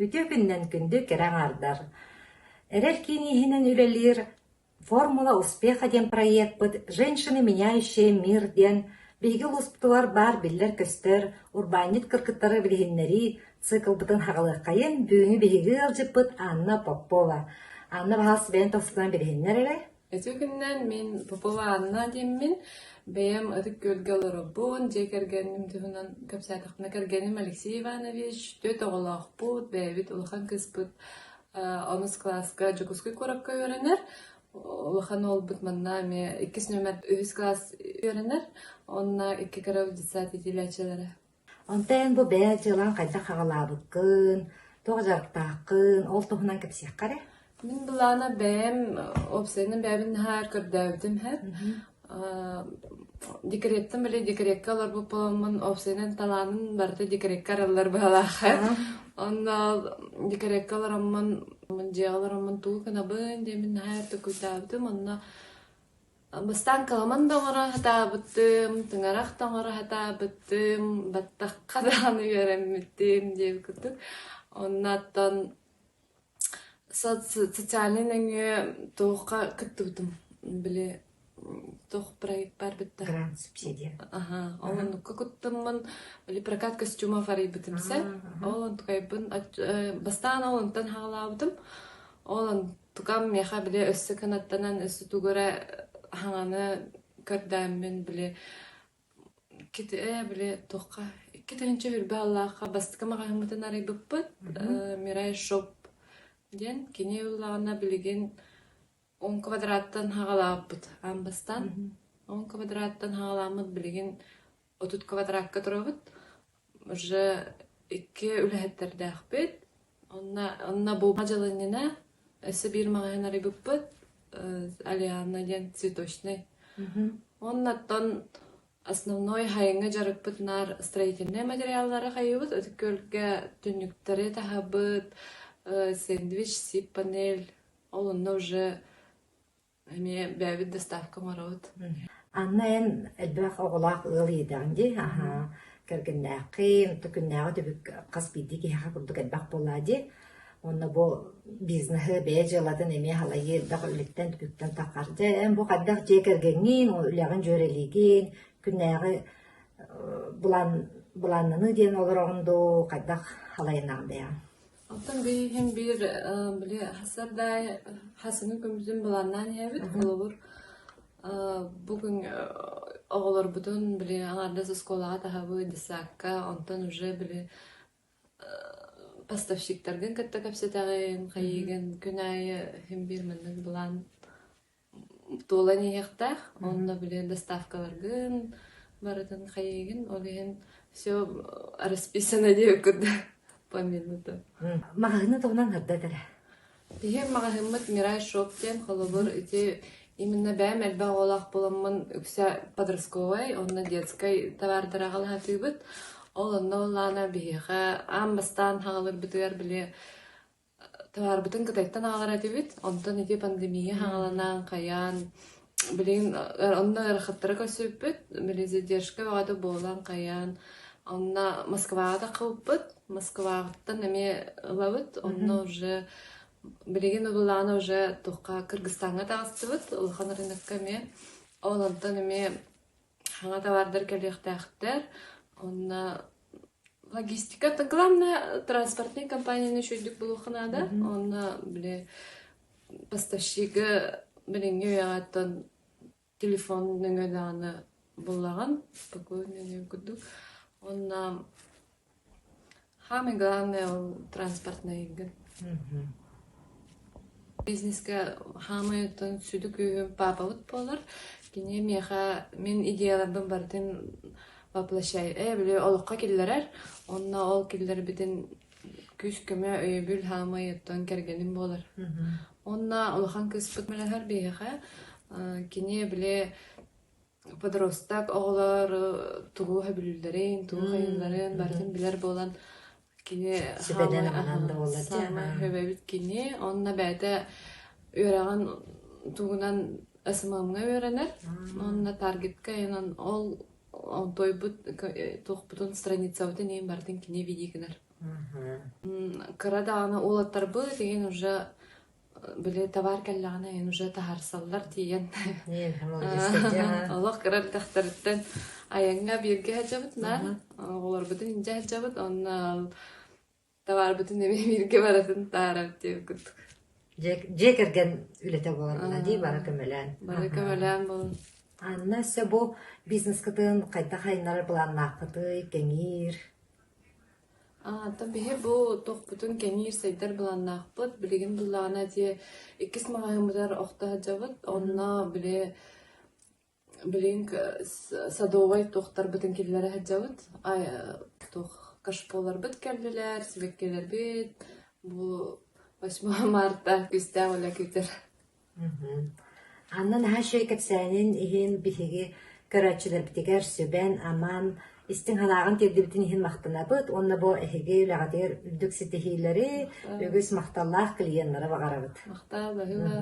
Үтүө күнүнэн күндү кэрэ аҥаардар! Эрэл киин иһинэн үлэлиир «Формула успеха» диэн проекпыт «Женщины, меняющие мир» диэн биһиги улууспутугар баар биллэр-көстөр урбаанньыт кыргыттары билиһиннэрии циклбытын хаҕалыаххайын бүгүҥҥү биһиги ыалдьыппыт Анна Попова. Анна баһаас бэйэн тосхунан билиһиннэр эрэ. Үтүө күнүнэн мин Попова Анна диэммин, бэйэм Ытык Күөлгэ олоробун, дьиэ кэргэним туһунан кэпсээтэхпинэ кэргэним Алексей Иванович, түөрт оҕолоохпут, бэйэбит улахан кыыспыт онус кылааска Дьокуускай куоракка үөрэнэр, улахан уолбут манна эмиэ иккис нүөмэр үһүс кылаас үөрэнэр, уонна икки кыра детсад иитиллээччилэрэ. Онтон эн бу бэйэ дьыалаҥ хайдах аҕалаабыккын, туох дьарыктааххын, ол туһунан кэпсиэххэ эрэ. Мин былаана бэйэм уопсайынан бэйэбин наһаа өр көрдөөбүтүм иһэр. Декреттэн били декреккэ олорбут буоламмын уопсайынан талааным барыта декреккэ арыллар быһалаах. Онно декреккэ олороммун дьиэҕэ олороммун тугу гынабын диэммин наһаа өр толкуйдаабытым. Онно Бастаан кыламан да оҥоро сатаабытым, тыҥырах да оҥоро сатаабытым, баттахха даҕаны үөрэммитим диэбит курдук. Онно оттон социальнай нөҥүө туохха кыттыбытым, били туох проект баар битта. Грант субсидия. Аха, ол оннукка кыттыммын, били прокат костюмов арыйбытым сэ. Ол онтукайбын бастаан ол онтон хаалаабытым. Ол Тукам миэхэ били өссө кынаттанан өссө тугу эрэ хаҥаны көрдөөммүн били били туохха 2020 аллаахха бастакы маҕаһыыммытын арыйбыппыт Мирай Шоп диэн кини ыллаҕына билигин 10 квадраттан хаҕалаабыппыт аан бастаан 10 квадраттан хаҕалааммыт билигин 30 квадракка турабыт уже икки үлэһиттэрдээхпит. Онно, онно бу дьыл иннинэ өссө биир маҕаһыын арыйбыппыт, Алианна диэн цветочный. Уонна оттон основной хайыҥҥа дьарыкпыт наар строительнай материаллары хайыыбыт, Ытык Күөлгэ түннүктэри таһабыт, сэндвич, сип-панель, ол онно уже Эмиэ бэйэбит доставка оҥоробут. Анна эн элбэх оҕолоох ыал ийэтэҕин дии, аһаа, кэргэннээххин, то күннээҕи түбүк хас биирдии киһиэхэ курдук элбэх буоллаа дии. Уонна бу бизнеһы, бэйэ дьыалатын эмиэ халайыы элбэх үлэттэн, түбүктэн таххар. Дьэ, эн бу хайдах дьиэ кэргэҥҥин, үлэҕин дьүөрэлиигин, күннээҕи былаан былааннаныы диэн олороҕун дуу, хайдах халайынаҕын бэйэҕин? Оттон биһиги биир били хасардаай хасыҥы көмүсүн былааннаан иһэбит. Холобур, бу күн оҕолорбутун били аҥаардас оскуолаҕа таһабыт, детсадка, онтон уже били поставщиктаргын кытта кэпсэтэҕин, хайыыгын күн аайы иһин биир маннык былаан туолан иһиэхтээх. Онно били доставкаларгын барытын хайыыгын, ол иһин все расписано диэбит курдук по минутам. Маҕаһыыны туһунан сырдат эрэ. Биһиги маҕаһыыммыт Мирай Шоп диэн холобур ити именно бэйэм элбэх оҕолоох буоламмын үксэ подростковай уонна детскай товардары аҕалаһатыыбыт. Ол онно ыллаана биһиэхэ аан бастаан хаҕалырбытыгар били Товарбытын Кытайтан аҕалар этибит, онтон ити пандемия хаҥаланан, хайаан, билигин онно ыарахаттары көрсүбүппүт, били задержка бөҕөтө буолан, хайаан, онно Москваҕа таххыбыппыт, Москваҕыттан эмиэ ылабыт, онно уже билигин ыллаана уже туохха Кыргызстаҥҥа таҕыстыбыт, улахан рынокка эмиэ, ол онтон эмиэ Саҥа товардар кэлиэхтээхтэр. Онно логистика, главное транспортнай компанияны үчүгэйдик булуохха наада. Онно били поставщигы билиҥҥи үйэҕэ телефон нөҥүө даҕаны буллаҕын, спокойно курдук. Онно Самое главное ол транспортнайгын. Бизнескэ хаамай оттон сүдү күүһүм паапабыт буолар. Кини миэхэ мин идеяларбын барытын воплощай э били олоххо киллэрэр. Онно ол киллэрбитин күүс-көмө, өйөбүл хаамай оттон кэргэним буолар. Онно улахан кыыспыт мэлэһэр биһиэхэ. Кини били Подросток оҕолор тугу сөбүлүүллэрин, тугу хайыылларын барытын билэр буолан кини Сүбэнэн аманан да буолла дии саамай сөбөбүт кини. Онно бэйэтэ үөрэҕин тугунан СММ-ҥа үөрэнэр. Онно таргетка инон ол онтойбут туохпутун страницабытын иһин барытын кини види гынар. Кыра даҕаны уолаттарбыт игин уже били товар кэллэҕинэ игин уже таһаарсаллар тиийэн олох кыра эрдэхтэриттэн айаҥҥа бииргэ сылдьабыт наар оҕолорбутун илдьэ сылдьабыт уонна Табаарбытын эмиэ бииргэ барытын таһаарабыт диэбит курдук. Дьиэ кэргэн үлэтэ буолар дии бары көмөлөөн. Бары көмөлөөн буолун. Анна өссө бу бизнескытын хайдах айыннарар былааннааххытый, кэҥиир? Оттон биһи бу туохпутун кэҥиир сайдар былааннаахпыт. Билигин буллаҕына ити иккис маҕаһыыммытыгар охто сылдьабыт. Онно били Билигин садовай туохтарбытын киллэрэ сылдьабыт. Туох кашполарбыт кэллилэр, сибэккилэрбит. Бу 8 марта күүстээх үлэ күүтэр. Анна наһаа үчүгэй кэпсээнин иһин биһиги көрөөччүлэрбитигэр сүбэн-аман, истиҥ санааҕын тиэрдибитин иһин махтанабыт уонна бу эһиги үлэҕитигэр үрдүк ситиһиилэри, үгүс махталлаах клиеннары баҕарабыт. Махтал, баһыыба.